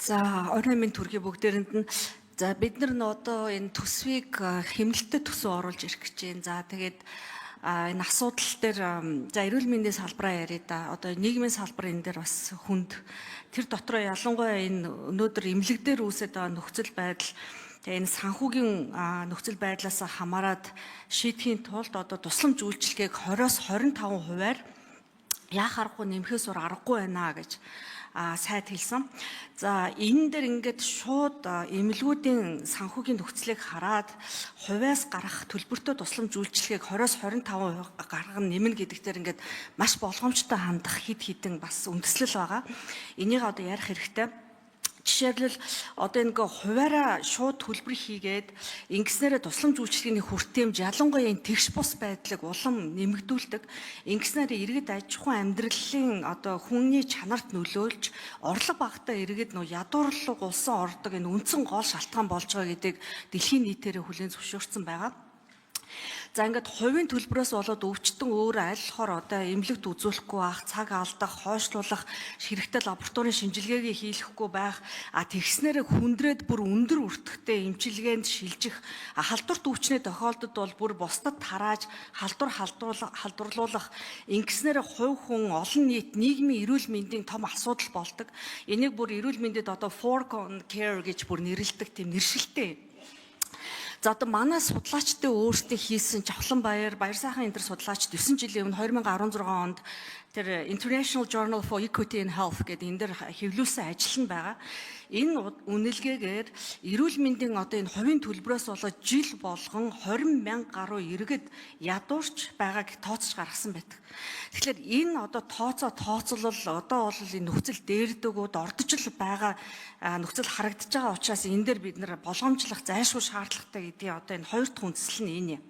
За, оройн мэнд хүргэе бүгдээрэнд нь. За, бид нар нь одоо энэ төсвийг хэмнэлтэд төсөв оруулж ирэх гэж байна. За, тэгээд энэ асуудал дээр, за, эрүүл мэндийн салбараа яриа да. Одоо нийгмийн салбар энэ дээр бас хүнд. Тэр дотроо ялангуяа энэ өнөөдөр эмнэлэг дээр үүсээд байгаа нөхцөл байдал, тэгээ энэ санхүүгийн нөхцөл байдлаас хамаарат шийдэхийн тулд одоо тусламж үйлчилгээг 20-оос 25 хувиар яах аргагүй, нэмэхээс өөр аргагүй байна гэж сайд хэлсэн. За, энэ дээр ингээд шууд эмнэлгүүдийн санхүүгийн нөхцөлийг хараад хувиас гарах төлбөртэй тусламж үйлчилгээг 20-оос 25% гаргана, нэмнэ гэдэг дээр ингээд маш болгоомжтой хандах хэд хэдэн бас үндэслэл байгаа. Энийг одоо ярих хэрэгтэй. Жишээлбэл, одоо нэг хувиараа шууд төлбөр хийгээд ингэснээрээ тусламж үйлчилгээний хүртээмж, ялангуяа энэ тэгш бус байдлыг улам нэмэгдүүлдэг. Ингэснээрээ иргэд аж ахуйн амьдралын одоо хүний чанарт нөлөөлж, орлого багатай иргэд нөө ядуурлаг улсан ордог энэ үндсэн гол шалтгаан болж байгаа гэдгийг дэлхийн нийтээрээ хүлээн зөвшөөрсөн байгаа. За, ингээд хувийн төлбөрөөс болоод өвчтөн өөрөө аль болохоор одоо эмнэлэгт үзүүлэхгүй байх, цаг алдах, хойшлуулах, хэрэгтэй лабораторийн шинжилгээгээ хийлгэхгүй байх, тэгснээрээ хүндрээд бүр өндөр өртөгтэй эмчилгээнд шилжих, халдварт өвчний тохиолдолд бол бүр бусдад тарааж халдвар халдварлуулах, ингэснээрээ хувь хүн, олон нийт, нийгмийн эрүүл мэндийн том асуудал болдог. Энийг бүр эрүүл мэндэд одоо fork on care гэж бүр нэрлэдэг тийм нэршилтэй. За, одоо манай судлаачдын өөрсдөө хийсэн Чавлан Баяр, Баяр сайхан энэ төр судлаачд 9 жилийн өмнө 2016 онд тэр International Journal for Equity in Health гэдэг энэ дээр хэвлүүлсэн ажил нь байгаа. Энэ үнэлгээгээр эрүүл мэндийн одоо энэ хувийн төлбөрөөс болоод жил болгон 20 мянга гаруй иргэд ядуурч байгааг тооцож гаргасан байдаг. Тэгэхээр энэ одоо тооцоо тооцоолол одоо бол энэ нөхцөл дээрдэгүүд ордож л байгаа нөхцөл харагдаж байгаа учраас энэ дээр бид нар болгоомжлох зайлшгүй шаардлагатай гэдгийг одоо энэ хоёр дахь үндэслэл нь энэ юм.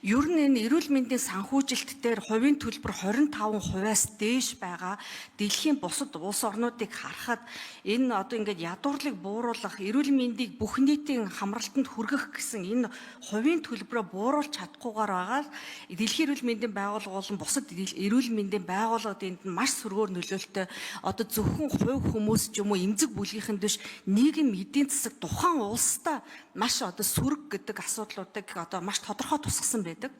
Ер нь энэ эрүүл мэндийн санхүүжилт дээр хувийн төлбөр 25 хувиас дээш байгаа дэлхийн бусад улс орнуудыг харахад энэ одоо ингээд ядуурлыг бууруулах, эрүүл мэндийг бүх нийтийн хамралтанд хүргэх гэсэн энэ хувийн төлбөрөө бууруулж чадахгүйгээр байгаа дэлхийн эрүүл мэндийн байгууллага болон бусад эрүүл мэндийн байгууллагууд энд нь маш сөргөөр нөлөөлөлттэй. Одоо зөвхөн хувь хүмүүс ч юм уу эмзэг бүлгийнхэнд биш, нийгэм, эдийн засаг, тухайн улстай маш одоо сөрөг гэдэг асуудлуудыг одоо маш тодорхой тусгасан байдаг.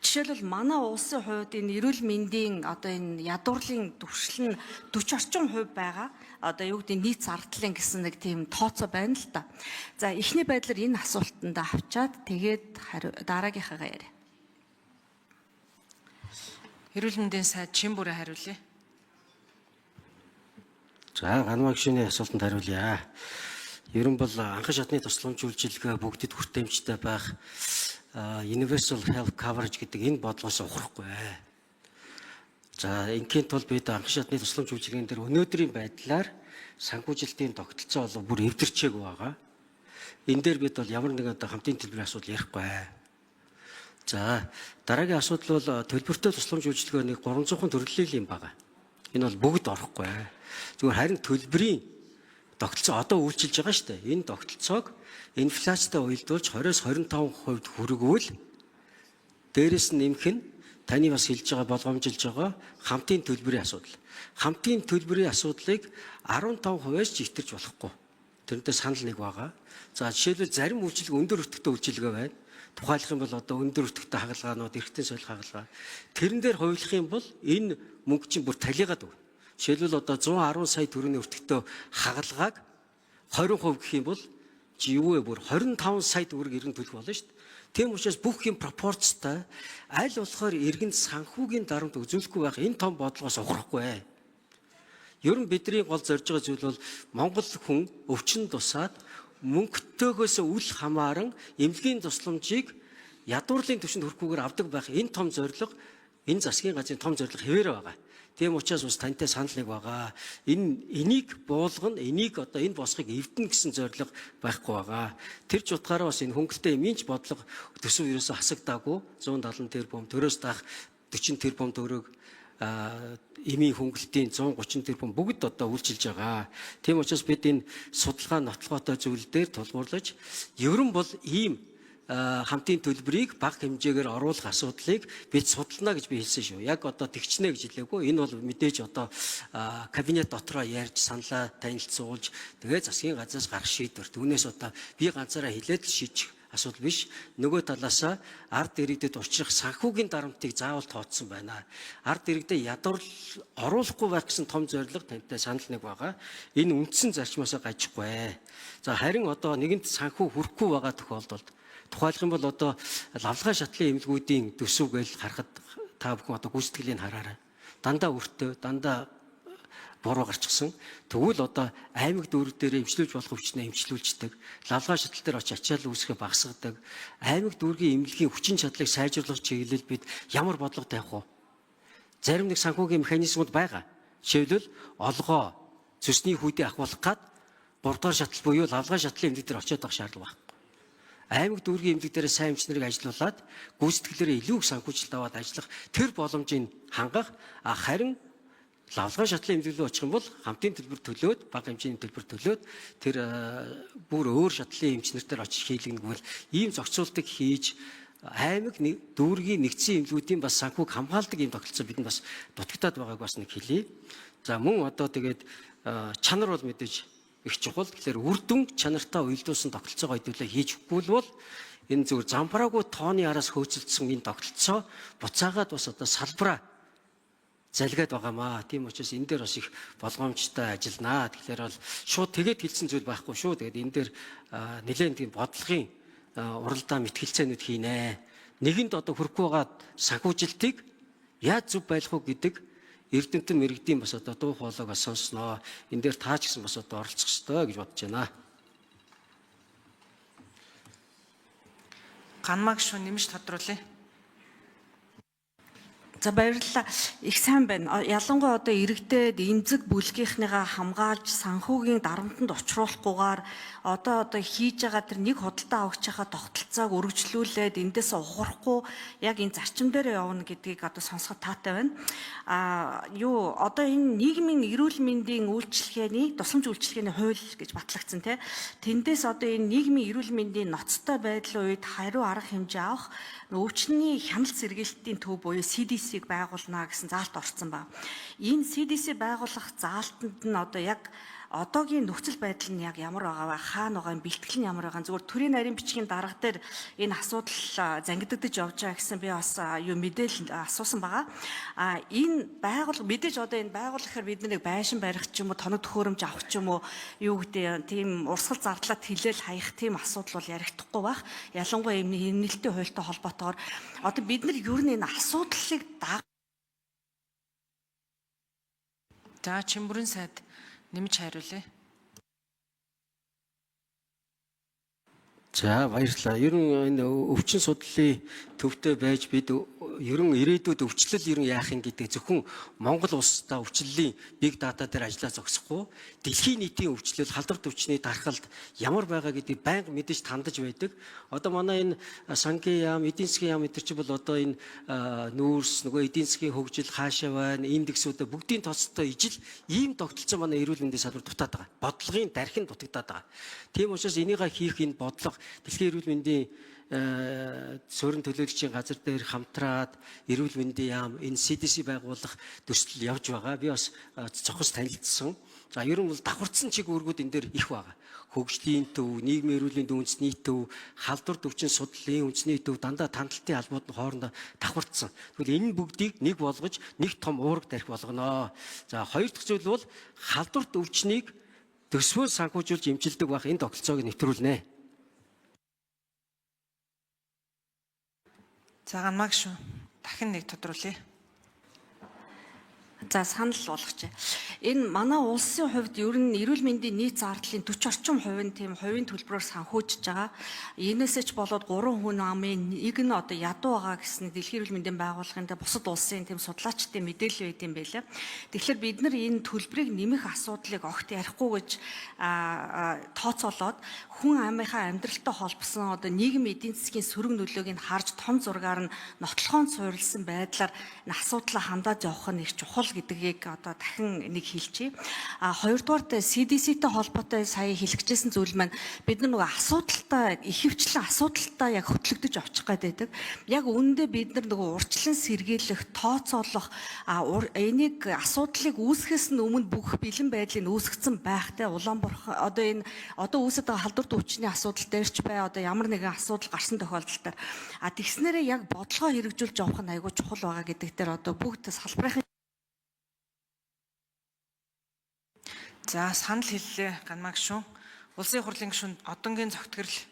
Жишээлбэл, манай улсын хувьд энэ эрүүл мэндийн одоо энэ ядуурлын түвшил нь 40 орчим хувь байгаа. Одоо юу гэдэг, нийт зардлын гэсэн нэг тийм тооцоо байна л да. За, эхний байдлаар энэ асуултанд авчаад тэгээд хариу дараагийнхаагаа яриа. Эрүүл мэндийн сайд Чин бүрээ хариулъя. За, Ганваа гишүүний асуултанд хариулъя. Ер нь бол анхан шатны тусламж үйлчилгээ бүгдэд хүртээмжтэй байх, Universal Health Coverage гэдэг энэ бодлогоос ухрахгүй. За, ингийн тулд бид анхан шатны тусламж үйлчилгээн дээр өнөөдрийн байдлаар санхүүжилтийн тогтолцоо бол бүр эвдэрчээгүй байгаа. Энэ дээр бид бол ямар нэгэн одоо хамтын төлбөрийн асуудал ярихгүй. За, дараагийн асуудал бол төлбөртэй тусламж үйлчилгээ нэг 300 төрлийн юм байгаа. Энэ бол бүгд орохгүй. Зүгээр харин төлбөрийн тогтолцоо одоо үйлчилж байгаа шүү дээ. Энэ тогтолцоог инфляцтай уялдуулж 20-оос 25% хүргвэл дээрэс нь нэмэх нь таны бас хэлж байгаа, болгоомжилж байгаа хамтын төлбөрийн асуудал. Хамтын төлбөрийн асуудлыг 15%-аас ч итэрч болохгүй. Тэрнтэй санал нэг байгаа. За, жишээлбэл, зарим үйлчилгээ өндөр өртөгтэй үйлчилгээ байна. Тухайлах юм бол одоо өндөр өртөгтэй хагалгаанууд, эргэтэн солих хагалгаа. Тэрэн дээр хувилах юм бол энэ мөнгө чинь бүр талигаад өгнө. Жишээлбэл, одоо 110 сая төгрөгийн өртөгтэй хагалгааг 20% гэх юм бол чи юу вэ, бүр 25 сая төгрөг иргэн төлөх болно шүү дээ. Тийм учраас бүх юм пропорцтой, аль болохоор иргэнд санхүүгийн дарамт үзүүлэхгүй байх энэ том бодлогоос ухрахгүй. Ер нь бидний гол зорж байгаа зүйл бол Монгол хүн өвчин тусаад мөнгөтэйгөөс үл хамааран эмнэлгийн тусламжийг ядуурлын түвшинд хүрэхгүйгээр авдаг байх энэ том зорилго, энэ засгийн газрын том зорилго хэвээр байгаа. Тийм учраас бас тантай санал нэг байгаа. Энийг буулгана, энийг одоо энэ босхийг эвдэнэ гэсэн зорилго байхгүй байгаа. Тэр ч утгаараа бас энэ хөнгөлтэй эмийн ч бодлого төсөв ерөөсөө хасагдаагүй. 170 тэрбум, төрөөс даах 40 тэрбум төгрөг, эмийн хөнгөлтийн 130 тэрбум бүгд одоо үйлчилж байгаа. Тийм учраас бид энэ судалгаа нотлогоотой зүйл дээр тулгуурлаж ер нь бол ийм хамтын төлбөрийг бага хэмжээгээр оруулах асуудлыг бид судална гэж би хэлсэн шүү. Яг одоо тэгчнэ гэж хэлээгүй. Энэ бол мэдээж одоо кабинет дотроо ярьж саналаа танилцуулж тэгээ засгийн газраас гарах шийдвэр. Түүнээс одоо би ганцаараа хэлээд л шийдчих асуудал биш. Нөгөө талаасаа ард иргэдэд учрах санхүүгийн дарамтыг заавал тооцсон байна. Ард иргэдэд ядуурлал оруулахгүй байх гэсэн том зорилго тантай санал нэг байгаа. Энэ үндсэн зарчмаасаа гажихгүй. За харин одоо нэгэнт санхүү хүрхгүй байгаа тохиолдолд тухайлах юм бол одоо лавлгаа шатлын эмнэлгүүдийн төсөв гэж харахад та бүхэн одоо гүйцэтгэлийг хараарай. Дандаа өртөө, дандаа буруу гарчихсан. Тэгвэл одоо аймаг дүүрэг дээр эмчлүүлж болох өвчнөө эмчлүүлждэг. Лавлгаа шатал дээр очиж ачаал үүсгэхээ багасгадаг. Аймаг дүүргийн эмнэлгийн хүчин чадлыг сайжруулах чиглэл бид ямар бодлого тавих вэ? Зарим нэг санхүүгийн механизмууд байгаа. Жишээлбэл олгоо, цөсний хүйдийг ахиулах гад 3 дугаар шатал буюу лавлгаа шатлын эмнэлэг дээр очиод байх шаардлага байхгүй. Аймаг дүүргийн эмнэлэг дээр сайн эмч нарыг ажилуулад гүйцэтгэлээрээ илүү их санхүүжилт аваад ажиллах тэр боломжийг хангах, харин лавлгаа шатлын эмнэлэг рүү очих юм бол хамтын төлбөр төлөөд, бага хэмжээний төлбөр төлөөд тэр бүр өөр шатлын эмч нар дээр очиж хийлгэнэ гэвэл ийм зохицуултыг хийж аймаг дүүргийн нэгдсэн эмнэлгүүдийн бас санхүүг хамгаалдаг ийм тогтолцоо бидэнд бас дутагдаад байгааг бас нэг хэлье. За мөн одоо тэгээд чанар бол мэдээж их чухал. Тэгэхээр үр дүн чанартай уялдуулсан тогтолцоогоо хэдүүлээ хийж өгөхгүй бол энэ зүгээр замбраагүй тооны араас хөөцөлдсөн энэ тогтолцоо буцаагаад бас одоо салбараа залгаад байгаамаа. Тийм учраас энэ дээр бас их болгоомжтой ажилланаа. Тэгэхээр бол шууд тэгээд хэлсэн зүйл байхгүй шүү. Тэгээд энэ дээр нэлээд тийм бодлогын уралдаа мэтгэлцээнүүд хийнэ. Нэгэнд одоо хүрхгүй байгаа санхүүжилтийг яаж зөв байлах уу гэдэг эрдэмтэн мэрэгдийн бас одоо дуу хоолойг бас сонсноо. Энэ дээр таа ч гэсэн бас одоо оролцох ёстой гэж бодож байна. Ганмаг шүн нэмж тодруулъя. За баярлалаа. Их сайн байна. Ялангуяа одоо иргэдэд эмзэг бүлгийнхнийгаа хамгаалж санхүүгийн дарамтанд учруулахгүйгээр одоо хийж байгаа тэр нэг худалдаа авагчийнхаа тогтолцоог өргөжлүүлээд эндээс ухрахгүй яг энэ зарчим дээр явна гэдгийг одоо сонсоход таатай байна. А юу одоо энэ нийгмийн эрүүл мэндийн үйлчилгээний тусламж үйлчилгээний хууль гэж батлагдсан тий. Тэндээс одоо энэ нийгмийн эрүүл мэндийн ноцтой байдлын үед хариу арга хэмжээ авах өвчний хяналт сэргийлтийн төв буюу CDC-г байгуулна гэсэн заалт орсон ба. Энэ CDC байгуулах заалтанд нь одоо яг одоогийн нөхцөл байдал нь яг ямар байгаа вэ? Хаана байгаа юм? Бэлтгэл нь ямар байгаа юм? Зүгээр төрийн нарийн бичгийн дарга дээр энэ асуудал зангидагдаж явж байгаа гэсэн би бас юу мэдээлэл асуусан байгаа. А энэ байгууллага мэдээж одоо энэ байгууллага гэхээр бид нэг байшин барих ч юм уу, тоног төхөөрөмж авах ч юм уу, юу гэдэг тийм урсгал зардлаа тэлээл хаях тийм асуудал бол ярихдаггүй бах. Ялангуяа юм хэмнэлтийн хуультай холбоотойгоор одоо бид нар ер нь энэ асуудлыг даг. За Чимбүрэн сайд нэмж хариулъя. За баярлалаа. Ер нь энэ өвчин судлалын төвтэй байж бид ер нь ирээдүйд өвчлөл ер нь яах юм гэдэг зөвхөн Монгол улсдаа өвчлөлийн big data дээр ажиллаа зогсохгүй дэлхийн нийтийн өвчлөл, халдвар өвчний дархалт ямар байгаа гэдгийг байнга мэдэж тандаж байдаг. Одоо манай энэ сангийн яам, эдийн засгийн яам энэ чинь бол одоо энэ нүүрс, нөгөө эдийн засгийн хөгжил хаашаа байна, индексүүдээ бүгдийн тооцтой ижил ийм тогтолцоо манай эрүүл мэндийн салбар дутаад байгаа. Бодлогын дархин дутагдаад байгаа. Тийм учраас энийгээ хийх энэ бодлого дэлхийн эрүүл мэндийн суурин төлөөлөгчийн газар дээр хамтраад эрүүл мэндийн яам энэ CDC байгуулах төсөл явж байгаа. Би бас цохос танилцсан. За ер нь бол давхарцсан чиг үүргүүд энэ дээр их байгаа. Хөгжлийн төв, нийгмийн эрүүл мэндийн үндэсний төв, халдвар төвчин судлалын үндэсний төв дандаа тандалтын албууд нь хоорондоо давхарцсан. Тэгвэл энэ бүгдийг нэг болгож нэг том уураг тарих болгоно. За хоёр дахь зүйл бол халдвар өвчнийг төсвөө санхүүжүүлж эмчилдэг байх энэ тогтолцоог нэвтрүүлнэ. За Ганмаг шүн дахин нэг тодруулъя. За санал болгоч. Энэ манай улсын хувьд ер нь эрүүл мэндийн нийт зардлын 40 орчим хувь нь тийм хувийн төлбөрөөр санхүүжиж байгаа. Энээсээ ч болоод 3 хүн амын нэг нь одоо ядуу байгаа гэсэн дэлхийн эрүүл мэндийн байгууллагын тэ бусад улсын тийм судлаачдын мэдээлэл байд юм байлаа. Тэгэхээр бид нар энэ төлбөрийг нэмэх асуудлыг огт ярихгүй гэж тооцоолоод хүн амынхаа амьдралтай холбосон одоо нийгэм эдийн засгийн сөрөг нөлөөг нь харж том зургаар нь нотлохоон суурилсан байдлаар энэ асуудлаа хандаад явах нь их чухал гэдгийг одоо дахин нэг хэлчихье. А хоёрдугаарт CDC-тэй холбоотой сая хэлчихсэн зүйл маань бид нар нөгөө асуудалтай ихэвчлэн асуудалтай яг хөтлөгдөж очих гээд байдаг. Яг үүндээ бид нар нөгөө урьдчилан сэргийлэх, тооцоолох, энийг асуудлыг үүсгэхээс нь өмнө бүх бэлэн байдлыг үүсгэсэн байхтай улаан бурхан одоо энэ одоо үүсэт байгаа халдвар төвчний асуудал дээр ч бай, одоо ямар нэгэн асуудал гарсан тохиолдол дээр тэгснээрээ яг бодлогоо хэрэгжүүлж явах нь айгүй чухал байгаа гэдэг дээр одоо бүгд салбарын За, санал хэллээ Ганмаа гишүүн. Улсын хурлын гишүүн Одонгийн Цогтгэрэл.